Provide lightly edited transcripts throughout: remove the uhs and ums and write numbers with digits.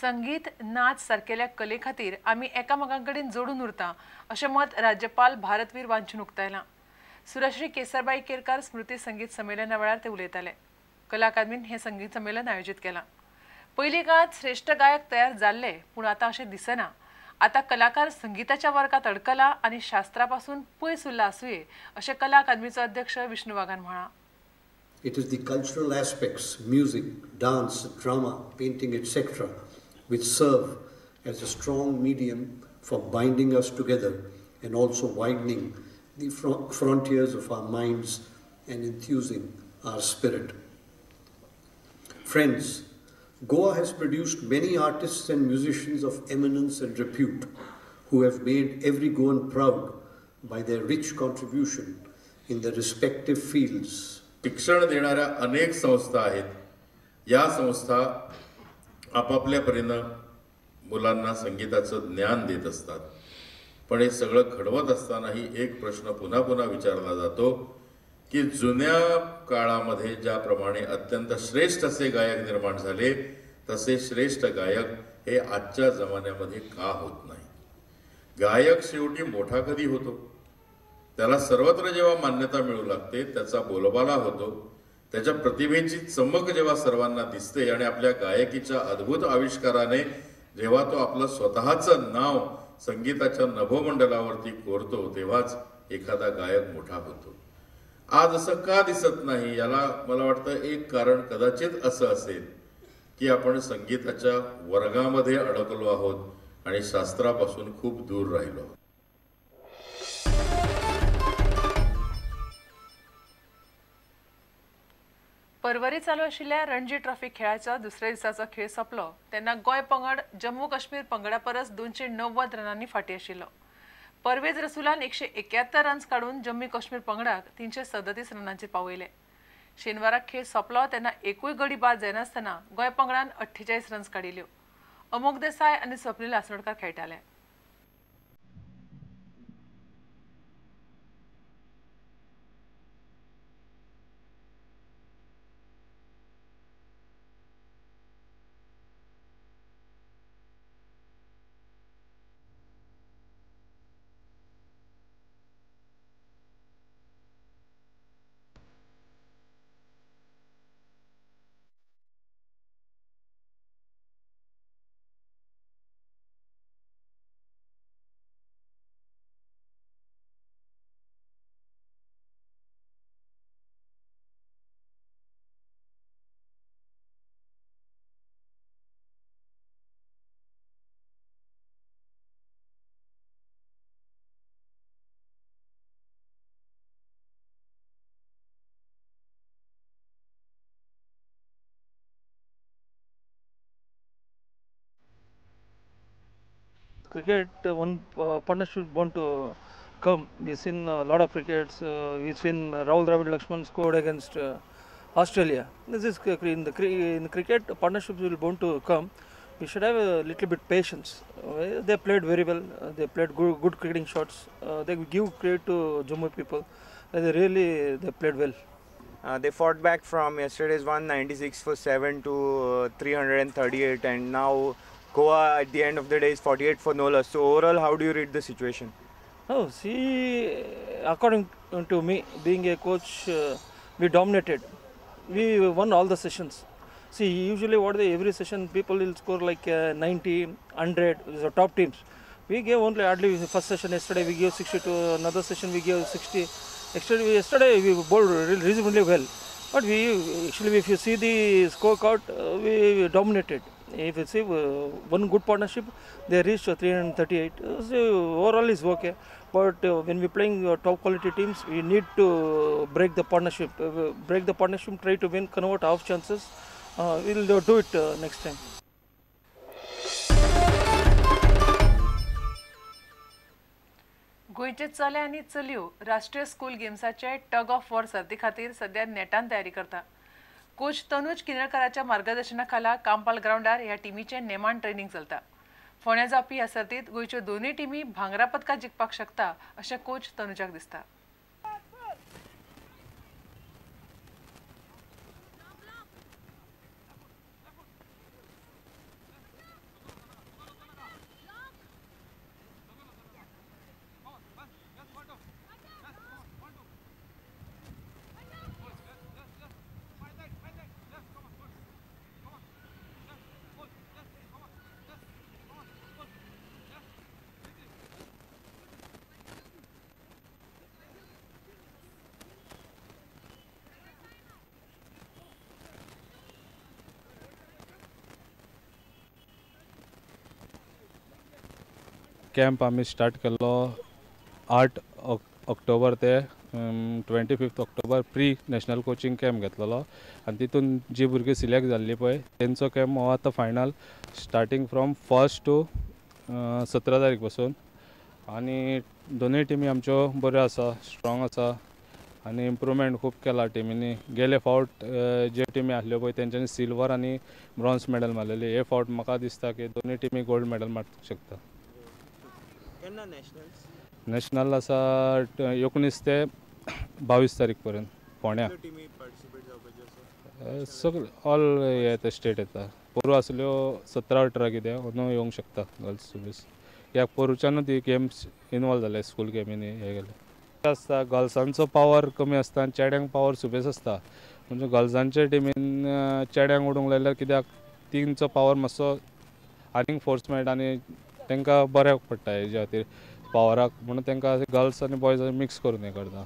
संगीत नाच सारकेल्या कले खातीर आमी एकामेकां कडेन जोडून उरता अशें मत राज्यपाल भारतवीर वांचून उक्तायलां. सुरश्री केसरबाई केरकार स्मृती संगीत संमेलना वेळार ते उलयताले. कला अकादमीन हें संगीत संमेलन आयोजीत केलां. पयलीं काळांत श्रेश्ठ गायक तयार जाल्ले, पूण आतां अशें दिसना. आतां कलाकार संगीताच्या वर्गात अडकला आनी शास्त्रा पासून पयस उरला आसुये अशें कला अकादमीचो अध्यक्ष विष्णू वाघान म्हळां. It is the cultural aspects, music, dance, drama, painting, etc., which serve as a strong medium for binding us together and also widening the frontiers of our minds and enthusing our spirit. Friends, Goa has produced many artists and musicians of eminence and repute who have made every Goan proud by their rich contribution in their respective fields. शिक्षण देणाऱ्या अनेक संस्था आहेत. या संस्था आपापल्या परीनं मुलांना संगीताचं ज्ञान देत असतात, पण हे सगळं घडवत असतानाही एक प्रश्न पुन्हा पुन्हा विचारला जातो की जुन्या काळामध्ये ज्याप्रमाणे अत्यंत श्रेष्ठ असे गायक निर्माण झाले तसे श्रेष्ठ गायक हे आजच्या जमान्यामध्ये का होत नाही? गायक शेवटी मोठा कधी होतो? त्याला सर्वत्र जेव्हा मान्यता मिळू लागते, त्याचा बोलबाला होतो, त्याच्या प्रतिभेची चमक जेव्हा सर्वांना दिसते आणि आपल्या गायकीच्या अद्भुत आविष्काराने जेव्हा तो आपलं स्वतःचं नाव संगीताच्या नभोमंडलावरती कोरतो तेव्हाच एखादा गायक मोठा होतो. आज असं का दिसत नाही याला मला वाटतं एक कारण कदाचित असं असेल की आपण संगीताच्या वर्गामध्ये अडकलो आहोत आणि शास्त्रापासून खूप दूर राहिलो आहोत. परवरी चालू आशिल्ल्या रणजी ट्रॉफी खेळाचो दुसऱ्या दिसाचो खेळ सोंपलो तेन्ना गोंय पंगड जम्मू काश्मीर पंगडा परस 290 रनांनी फाटीं आशिल्लो. परवेज रसुलान 171 रन्स काडून जम्मू काश्मीर पंगडाक 337 रनांचेर पावयले. शेनवाराक खेळ सोंपलो तेन्ना एकूय गडी बाद जायनासतना गोंय पंगडान 48 रन्स काडिल्ल्यो. अमोक देसाय आनी स्वप्नील आसोडकार खेळटाले. Cricket, one partnership want to come. We've seen a lot of crickets. We've seen Rahul Dravid, Lakshman scored against Australia. This is in the cricket, partnerships will want to come. We should have a little bit patience. They played very well. They played good cricketing shots. They give credit to Jammu people. They played well. They fought back from yesterday's 196 for 7 to 338, and now Goa at the end of the day is 48 for no loss. So overall, how do you read the situation? Oh, see, according to me, being a coach, we dominated. We won all the sessions. See, usually every session people will score like 90, 100, the top teams. We gave only hardly first session yesterday we gave 62, another session we gave 60. Actually, yesterday we bowled reasonably well. But we actually, if you see the scorecard, we dominated. If you see one good partnership, they reached 338. So overall is okay. But when we playing top quality teams, we need to break the partnership. Break the partnership, try to win, convert half chances. We'll do it next time. गोंयचे चले आनी चलयो राष्ट्रीय school गेम्साचे tug of war सर्ती खातीर सध्या नेटान तयारी करता. कोच तनुज किनळकराच्या मार्गदर्शना खाला कांपाल ग्रावंडार ह्या टिमीचें नेमान ट्रेनिंग चलता. फोंड्या जावपी ह्या सर्तींत गोंयच्यो दोनूय टिमी भांगरा पदकां जिखपाक शकता अशें कोच तनुजाक दिसता. कॅम्प आमी स्टार्ट केल्लो 8 ऑक्टोबर ते 25 October pre national coaching camp घेतलेलो आनी तितून जी भुरगीं सिलेक्ट जाल्ली पळय तेंचो कॅम्प हो आतां फायनल स्टार्टींग फ्रॉम 1 to 17 तारीख पासून आनी दोनूय टिमी आमच्यो बऱ्यो आसा, स्ट्रॉंग आसा आनी इम्प्रूवमेंट खूब केला टिमींनी. गेले फावट जे टिमी आसल्यो पळय तेंच्यांनी सिल्वर आनी ब्रॉन्ज मेडल मारलेली. हे फावट म्हाका दिसता की दोनूय टिमी गोल्ड मेडल मारूंक शकता. केन्ना नॅशनल्स? नॅशनल आसा 19 ते 22 तारीख पर्यंत फोंड्या. सगळे ऑल हे स्टेट येता. पोरू आसल्यो 17-18 कितें अंदू येवंक शकता गर्ल्स सुबेस. कित्याक पोरूच्यानूच ती गेम्स इनवॉल्व जाले स्कूल गेमींनी हे गेले आसता. गर्ल्सांचो पावर कमी आसता आनी चेड्यांक पावर सुबेस आसता. म्हणजे गर्ल्सांचे टिमीन चेड्यांक उडोवंक लायल्यार कित्याक तेंचो पावर मातसो आनीक फोर्स मेळटा आनी तांकां बऱ्याक पडटा हेज्या खातीर पावराक, म्हणून तांकां गर्ल्स आनी बॉयज मिक्स करून हें करता.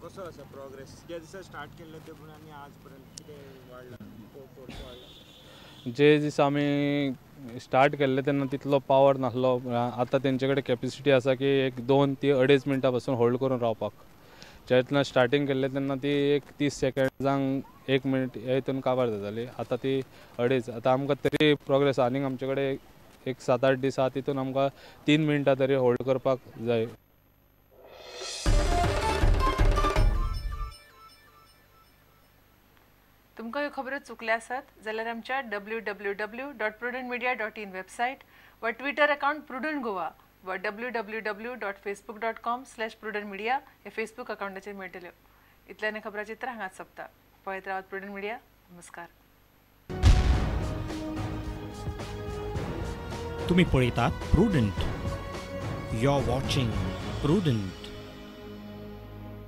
कसो आसा प्रोग्रेस? ज्या दिसा स्टार्ट केल्लो ते पूण आनी आज पर्यंत कितें वाडला? फोर्स वाडला? जे दिसा आमी स्टार्ट केल्ले तेन्ना तितलो पावर नासलो. आतां तेंचे कडेन कॅपेसिटी आसा की 1, 2 ते 2.5 मिनटां पासून होल्ड करून रावपाक. जेन्ना स्टार्टींग केल्लें तेन्ना ती एक 30 सेकंड्सांक 1 मिनट हे हितून काबार जाताली. आतां ती 2.5. आतां आमकां तरी प्रोग्रेस आनीक आमचे कडेन एक 7-8 दीस आसा तितून आमकां 3 मिनटां तरी होल्ड करपाक जाय. तुमकां ह्यो खबरो चुकल्या आसत जाल्यार आमच्या www.prudentmedia.in website वा ट्विटर अकाउंट प्रुडंट गोवा वा www.facebook.com/prudentmedia हे फेसबूक अकाउंटाचेर मेळटल्यो. इतल्यान खबराचित्र हांगाच सोंपता. पळयत रावात प्रुडंट मिडिया. नमस्कार. तुम्ही पळयतात Prudent. You are watching Prudent.